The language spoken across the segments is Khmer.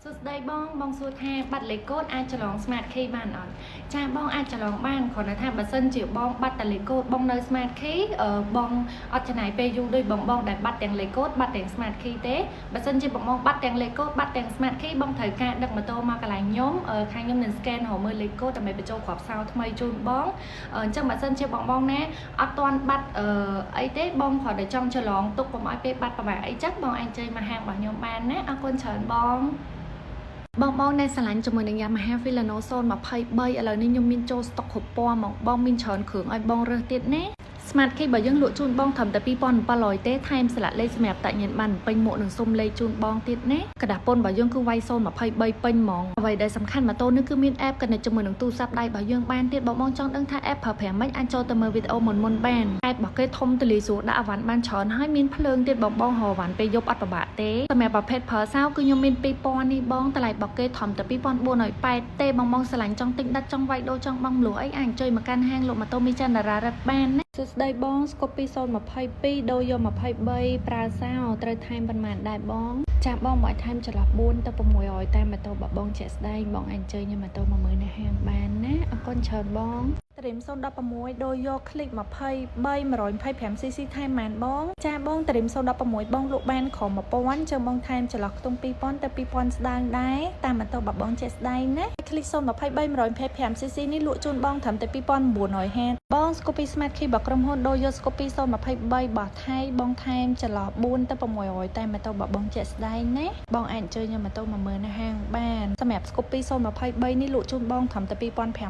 សួស្តីបងបងសួរថាបាត់លេខកូដអាចឆ្លង Smart Key បានអត់?ចាបងអាចឆ្លងបានគ្រាន់តែថាបើសិនជាបងបាត់តែលេខកូដបងនៅ Smart Key បងអត់ចំណាយពេលយូរដូចបងបងដែលបាត់ទាំងលេខកូដបាត់ទាំង Smart Key ទេ។បើសិនជាបងបងបាត់ទាំងលេខកូដបាត់ទាំង Smart Key បងត្រូវការដឹកម៉ូតូមកកន្លែងខ្ញុំខាងខ្ញុំនឹង scan រកមើលលេខកូដដើម្បីបញ្ចូលគ្រាប់សោថ្មីជូនបងអញ្ចឹងបើសិនជាបងបងណាអត់ទាន់បាត់អីទេបងគ្រាន់តែចង់ឆ្លងទុកកុំឲ្យពេលបាត់ប្រហែលអីចឹងបងអាចអញ្ជើញមកហាងរបស់ខ្ញុំបានណាអរគុណច្រើនបងបងបងដែលស្រឡាញ់ជាមួយនឹង Yamaha Filano 023ឥឡូវនេះខ្ញុំមានចូលស្តុកគ្រប់ពណ៌ហ្មងបងមានច្រើនគ្រឿងឲ្យបងរើសទៀតណា Smart Key បើយើងលក់ជូនបងត្រឹមតែ2700ទេថែមស្លាកលេខសម្រាប់តាក់ញ៉ានបានពេញមួកនិងសុំលេខជូនបងទៀតណាក្រដាសពន្ធរបស់យើងគឺវាយ023ពេញហ្មងអ្វីដែលសំខាន់ម៉ូតូនេះគឺមាន app connect ជាមួយនឹងទូរស័ព្ទដៃរបស់យើងបានទៀតបងបងចង់ដឹងថា app ប្រើប្រាស់ម៉េចអាចចូលទៅមើលវីដេអូមុនមុនបាន app របស់គេធំទូលាយស្រួលដាក់អីវ៉ាន់បានច្រើនហើយមានភ្លើងទៀតបងបងរកអីវ៉ាន់ពេលយប់អត់ពិបាកទេសម្រាប់ប្រភេទប្រើសោគឺខ្ញុំមាន2000នេះបងតម្លៃរបស់គេត្រឹមតែ2480ទេបងបងស្រឡាញ់ចង់ទិញដាច់ចង់វាយដូរចង់បង់លួអីអាចអញ្ជើញមកកាន់ហាងលក់ម៉ូតូមីច័ន្ទតារារិតបានណាសួស្តីបងស្កូពី022ដូរយក23ប្រើសោត្រូវថែមប៉ុន្មានដែរបង?ចាបងមកឲ្យថែមចន្លោះ4ទៅ600តាមម៉ូតូបើបងជាក់ស្ដែងបងអាចអញ្ជើញខ្ញុំម៉ូតូមកមើលនៅហាងបានណាអរគុណច្រើនបង Dream 016ដូរយក Click 23 125 cc ថែមម៉ានបង?ចាបង Dream 016បងលក់បានក្រោម1000ចឹងបងថែមចន្លោះខ្ទង់2000ទៅ2000ស្ដើងដែរតាមម៉ូតូបើបងជាក់ស្ដែងណា Click 023 125 cc នេះលក់ជូនបងត្រឹមតែ2950បង Scoopy Smart Key របស់ក្រុមហ៊ុនដូរយក Scoopy 023របស់ថៃបងថែមចន្លោះ4ទៅ600តាមម៉ូតូបើបងជាក់ស្ដែងណាបងអាចអញ្ជើញខ្ញុំម៉ូតូមកមើលនៅហាងបានសម្រាប់ Scoopy 023នេះលក់ជូនបងត្រឹមតែ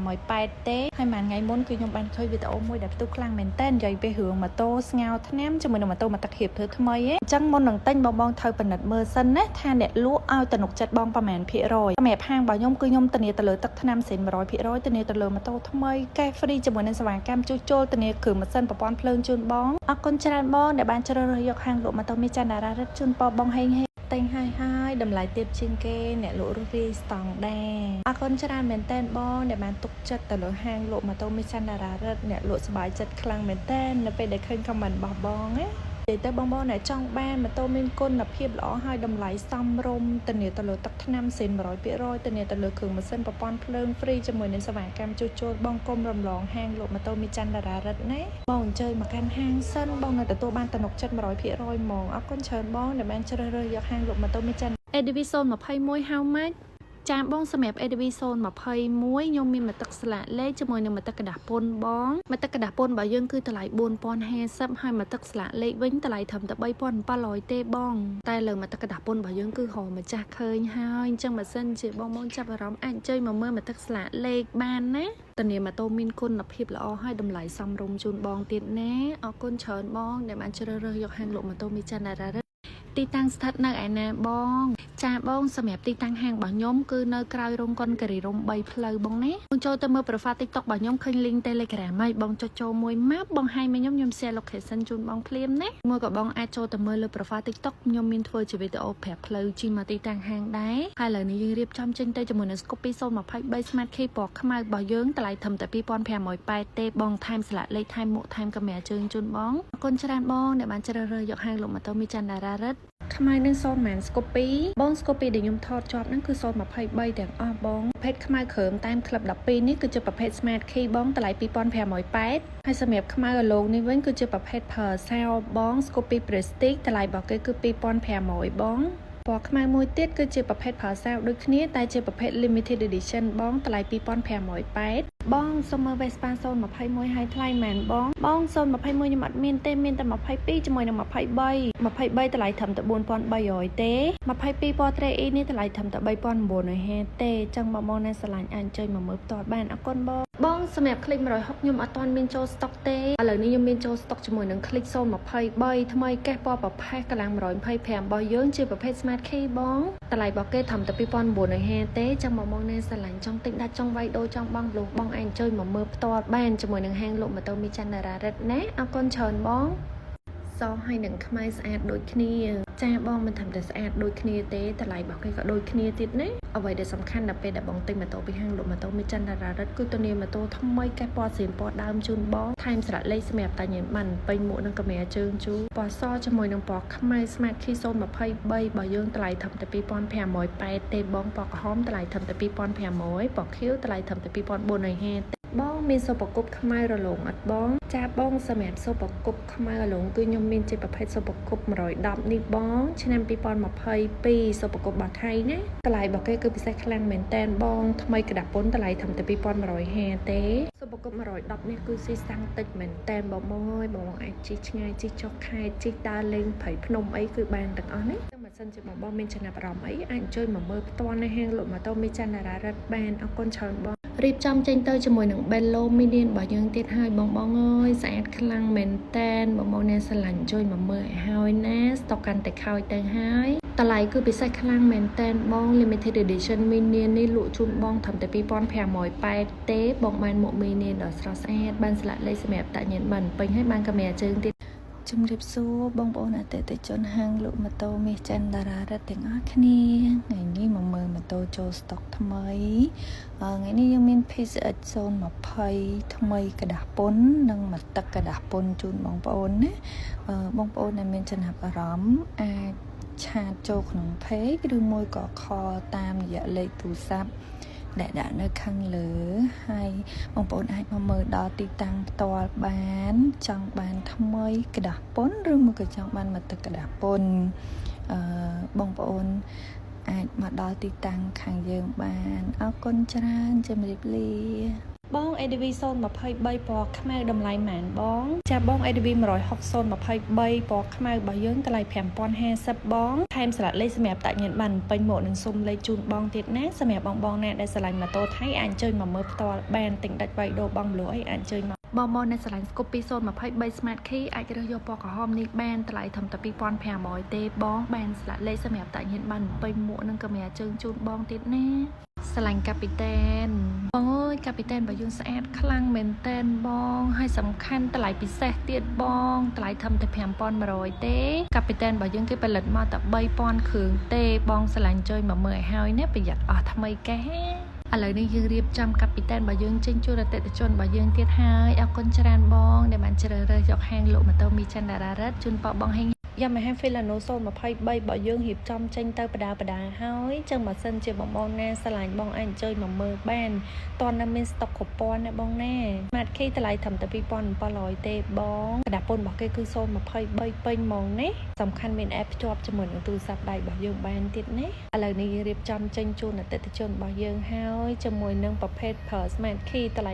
2580ទេហើយមួយថ្ងៃមុនគឺខ្ញុំបានឃើញវីដេអូមួយដែលផ្ទុះខ្លាំងមែនតើនិយាយពីរឿងម៉ូតូស្ងោថ្នាំជាមួយនឹងម៉ូតូមកទឹកហៀបធ្វើថ្មីឯងអញ្ចឹងមុននឹងទិញបងបងត្រូវពិនិត្យមើលសិនណាថាអ្នកលក់ឲ្យទំនុកចិត្តបងប្រហែលភាគរយសម្រាប់ហាងរបស់ខ្ញុំគឺខ្ញុំធានាទៅលើទឹកថ្នាំសេន100%ធានាទៅលើម៉ូតូថ្មីកេស free ជាមួយនឹងសេវាកម្មជួសជុលធានាគ្រឿងម៉ាស៊ីនប្រព័ន្ធភ្លើងជូនបងអរគុណច្រើនបងដែលបានជ្រើសរើសយកហាងលក់ម៉ូតូមីច័ន្ទតារារិទ្ធជូនពរបងហេងហេងទិញហើយហើយតម្លៃទាបជាងគេអ្នកលក់រស់រាយស្តង់ដាអរគុណច្រើនមែនតែនបងដែលបានទុកចិត្តទៅលើហាងលក់ម៉ូតូមីច័ន្ទតារារិទ្ធអ្នកលក់សប្បាយចិត្តខ្លាំងមែនតែននៅពេលដែលឃើញ comment របស់បងណានិយាយទៅបងបងដែលចង់បានម៉ូតូមានគុណភាពល្អហើយតម្លៃសមរម្យធានាទៅលើទឹកថ្នាំសេន100%ធានាទៅលើគ្រឿងម៉ាស៊ីនប្រព័ន្ធភ្លើង free ជាមួយនឹងសេវាកម្មជួសជុលបងកុំរំលងហាងលក់ម៉ូតូមីច័ន្ទតារារិទ្ធណាបងអញ្ជើញមកកាន់ហាងសិនបងនឹងទទួលបានទំនុកចិត្ត100%ហ្មងអរគុណច្រើនបងដែលបានជ្រើសរើសយកហាងលក់ម៉ូតូមីច័ន្ទ ADV 021 how much? ចាបងសម្រាប់ ADV 021ខ្ញុំមានមកទឹកស្លាកលេខជាមួយនឹងមកទឹកក្រដាសពន្ធបងមកទឹកក្រដាសពន្ធរបស់យើងគឺតម្លៃ4050ហើយមកទឹកស្លាកលេខវិញតម្លៃត្រឹមតែ3700ទេបងតែលើមកទឹកក្រដាសពន្ធរបស់យើងគឺរកម្ចាស់ឃើញហើយអញ្ចឹងបើសិនជាបងបងចាប់អារម្មណ៍អាចអញ្ជើញមកមើលមកទឹកស្លាកលេខបានណាតានាម៉ូតូមានគុណភាពល្អហើយតម្លៃសមរម្យជូនបងទៀតណាអរគុណច្រើនបងដែលបានជ្រើសរើសយកហាងលក់ម៉ូតូមីច័ន្ទតារាទីតាំងស្ថិតនៅឯណាបង?ចាបងសម្រាប់ទីតាំងហាងរបស់ខ្ញុំគឺនៅក្រោយរោងកុនគិរីរំ3ផ្លូវបងណាបងចូលទៅមើល profile TikTok របស់ខ្ញុំឃើញ link Telegram ហើយបងចុចចូលមួយមកបងឲ្យមកខ្ញុំខ្ញុំ share location ជូនបងភ្លាមណាមួយក៏បងអាចចូលទៅមើលលើ profile TikTok ខ្ញុំមានធ្វើជាវីដេអូប្រាប់ផ្លូវជិះមកទីតាំងហាងដែរហើយឥឡូវនេះយើងរៀបចំចេញទៅជាមួយនឹង Scoopy 023 Smart Key ពណ៌ខ្មៅរបស់យើងតម្លៃត្រឹមតែ2580ទេបងថែមស្លាកលេខថែមមួកថែមកាមេរ៉ាជើងជូនបងអរគុណច្រើនបងដែលបានជ្រើសរើសយកហាងលក់ម៉ូតូមីច័ន្ទតារារិទ្ធខ្មៅនឹងសូន្យម៉ាន Scoopy បង Scoopy ដែលខ្ញុំថតជាប់ហ្នឹងគឺ023ទាំងអស់បងប្រភេទខ្មៅគ្រើមតាមក្លឹប12នេះគឺជាប្រភេទ Smart Key បងតម្លៃ2580ហើយសម្រាប់ខ្មៅអាឡូងនេះវិញគឺជាប្រភេទ Per សោបង Scoopy Prestige តម្លៃរបស់គេគឺ2500បងពណ៌ខ្មៅមួយទៀតគឺជាប្រភេទប្រើសោដូចគ្នាតែជាប្រភេទ limited edition បងតម្លៃ2580បងសុំមើល Vespa 021ហើយថ្លៃម៉ានបង?បង021ខ្ញុំអត់មានទេមានតែ22ជាមួយនឹង23 23តម្លៃត្រឹមតែ4300ទេ22ពណ៌ Tre E នេះតម្លៃត្រឹមតែ3950ទេចឹងបងបងណាស្រឡាញ់អាចអញ្ជើញមកមើលផ្ទាល់បានអរគុណបងបងសម្រាប់ Click 160ខ្ញុំអត់ទាន់មានចូល stock ទេឥឡូវនេះខ្ញុំមានចូល stock ជាមួយនឹង Click 023ថ្មីកេះពណ៌ប្រផេះកម្លាំង125របស់យើងជាប្រភេទ Smart Key បងតម្លៃរបស់គេត្រឹមតែ2950ទេចឹងបងបងណាស្រឡាញ់ចង់ទិញដាច់ចង់វាយដូរចង់បង់ប្លុសបងអាចអញ្ជើញមកមើលផ្ទាល់បានជាមួយនឹងហាងលក់ម៉ូតូមីច័ន្ទតារារិទ្ធណាអរគុណច្រើនបង សហើយនិងខ្មៅស្អាតដូចគ្នាចាបងមិនត្រឹមតែស្អាតដូចគ្នាទេតម្លៃរបស់គេក៏ដូចគ្នាទៀតណាអ្វីដែលសំខាន់ដល់ពេលដែលបងទិញម៉ូតូពីហាងលក់ម៉ូតូមីចន្ទរារិទ្ធគឺធានាម៉ូតូថ្មីកែពណ៌សៀមពណ៌ដើមជូនបងថែមស្លាកលេខសម្រាប់តាញ៉ាំបានពេញមួកនិងកាមេរ៉ាជើងជូរពណ៌សជាមួយនឹងពណ៌ខ្មៅ Smart Key 023របស់យើងតម្លៃត្រឹមតែ2580ទេបងពណ៌ក្រហមតម្លៃត្រឹមតែ2500ពណ៌ខៀវតម្លៃត្រឹមតែ2450បងមានសូប្រគប់ខ្មៅរលោងអត់បងចាបងសម្រាប់សូប្រគប់ខ្មៅរលោងគឺខ្ញុំមានជាប្រភេទសូប្រគប់110នេះបងឆ្នាំ2022សូប្រគប់របស់ថៃណាតម្លៃរបស់គេគឺពិសេសខ្លាំងមែនតែនបងថ្មីក្តាប់ពុនតម្លៃត្រឹមតែ2150ទេសូប្រគប់110នេះគឺស៊ីសាំងតិចមែនតែនបងបងអើយបងអាចជិះឆ្ងាយជិះចុះខេត្តជិះដើរលេងព្រៃភ្នំអីគឺបានទាំងអស់ណាបើសិនជាបងបងមានចំណាប់អារម្មណ៍អីអាចអញ្ជើញមកមើលផ្ទាល់នៅហាងលក់ម៉ូតូមីចន្ទរារិទ្ធបានអរគុណច្រើនបងរៀបចំចេញទៅជាមួយនឹង Bello Minion របស់យើងទៀតហើយបងបងអើយស្អាតខ្លាំងមែនតែនបងបងអ្នកស្រឡាញ់ជួយមកមើលឲ្យហើយណាស្តុកកាន់តែខោយទៅហើយតម្លៃគឺពិសេសខ្លាំងមែនតែនបង limited edition Minion នេះលក់ជូនបងត្រឹមតែ2580ទេបងបានមក Minion ដ៏ស្រស់ស្អាតបានស្លាកលេខសម្រាប់តាញ៉ាំបានពេញហើយបានកាមេរ៉ាជើងទៀត ជំរាបសួរបងប្អូនអតិថិជនហាងលក់ម៉ូតូមាសច័ន្ទតារារិទ្ធទាំងអស់គ្នាថ្ងៃនេះមកមើលម៉ូតូចូលស្តុកថ្មីថ្ងៃនេះយើងមាន PCX 020ថ្មីក្រដាសពុននិងមួយទឹកក្រដាសពុនជូនបងប្អូនណាបងប្អូនដែលមានចំណាប់អារម្មណ៍អាច chat ចូលក្នុង page ឬមួយក៏ call តាមរយៈលេខទូរស័ព្ទដែលដាក់នៅខាងលើហើយបងប្អូនអាចមកមើលដល់ទីតាំងផ្ទាល់បានចង់បានថ្មីក្រដាសពុនឬមួយក៏ចង់បានមកទឹកក្រដាសពុនអឺបងប្អូនអាចមកដល់ទីតាំងខាងយើងបានអរគុណច្រើនជំរាបលា បង ADV 023ពណ៌ខ្មៅតម្លៃប៉ុន្មានបងចាបង ADV 160 23ពណ៌ខ្មៅរបស់យើងតម្លៃ5050បងថែមស្លាកលេខសម្រាប់តាក់ញ៉ាំបានពេញមកនឹងសុំលេខជូនបងទៀតណាសម្រាប់បងបងណាដែលស្រឡាញ់ម៉ូតូថៃអាចអញ្ជើញមកមើលផ្ទាល់បានទិញដាច់វាយដូរបងមលអីអាចអញ្ជើញមកបងបងអ្នកស្រឡាញ់ Scoopy 023 Smart Key អាចរើសយកពណ៌ក្រហមនេះបានតម្លៃត្រឹមតែ2500ទេបងបានស្លាកលេខសម្រាប់តាក់ញ៉ាំបានពេញមួកនិងកាមេរ៉ាជើងជូនបងទៀតណាស្រឡាញ់កាពីតែនបងអើយកាពីតែនរបស់យើងស្អាតខ្លាំងមែនតែនបងហើយសំខាន់តម្លៃពិសេសទៀតបងតម្លៃត្រឹមតែ5100ទេកាពីតែនរបស់យើងគេផលិតមកតែ3000គ្រឿងទេបងស្រឡាញ់ជួយមកមើលឲ្យហើយណាប្រយ័ត្នអស់ថ្មីកេះឥឡូវនេះយើងរៀបចំកាពីតែនរបស់យើងចេញជូនអតិថិជនរបស់យើងទៀតហើយអរគុណច្រើនបងដែលបានជ្រើសរើសយកហាងលក់ម៉ូតូមីចន្ទរារិទ្ធជូនពរបងហេង Yamaha Filano 023របស់យើងរៀបចំចេញទៅបដាបដាហើយចឹងបើសិនជាបងបងណាស្រឡាញ់បងអាចអញ្ជើញមកមើលបានតន់នៅមានស្តុកគ្រប់ពណ៌ណាបងណា Smart Key តម្លៃត្រឹមតែ2700ទេបងក្រដាសពន្ធរបស់គេគឺ023ពេញហ្មងណាសំខាន់មាន app ភ្ជាប់ជាមួយនឹងទូរស័ព្ទដៃរបស់យើងបានទៀតណាឥឡូវនេះយើងរៀបចំចេញជូនអតិថិជនរបស់យើងហើយជាមួយនឹងប្រភេទប្រើ Smart Key តម្លៃ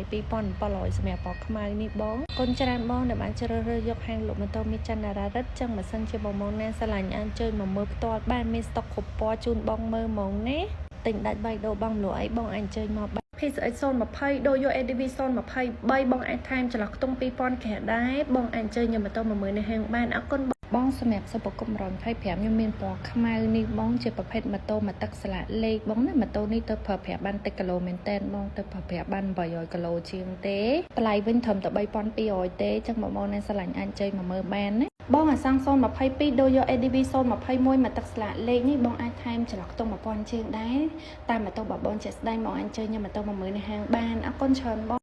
2700សម្រាប់ពណ៌ខ្មៅនេះបងគុណច្រើនបងដែលបានជ្រើសរើសយកហាងលក់ម៉ូតូមីចន្ទរារិទ្ធចឹងបើសិនជាបងបងណាស្រឡាញ់អាចអញ្ជើញមកមើលផ្ទាល់បានមានស្តុកគ្រប់ពណ៌ជូនបងមើលហ្មងណាទិញដាច់បាយដូរបងមលក់អីបងអាចអញ្ជើញមកបាន PCX 020ដូរយក ADV 023បងអាចថែមចន្លោះខ្ទង់2000ក្រាដែរបងអាចអញ្ជើញយកម៉ូតូមកមើលនៅហាងបានអរគុណបងសម្រាប់សិប្បគុំ125ខ្ញុំមានពណ៌ខ្មៅនេះបងជាប្រភេទម៉ូតូមួយទឹកស្លាកលេខបងណាម៉ូតូនេះទៅប្រើប្រាស់បានតិចគីឡូមែនតែនបងទៅប្រើប្រាស់បាន800គីឡូជាងទេតម្លៃវិញត្រឹមតែ3200ទេចឹងបងបងណាស្រឡាញ់អាចអញ្ជើញមកមើលបានណាបងអាសាំង022ដូរយក ADV 021មកទឹកស្លាកលេខនេះបងអាចថែមចន្លោះខ្ទង់1000ជាងដែរតាមម៉ូតូបបងជាក់ស្ដែងបងអាចអញ្ជើញយកម៉ូតូមកមើលនៅហាងបានអរគុណច្រើនបង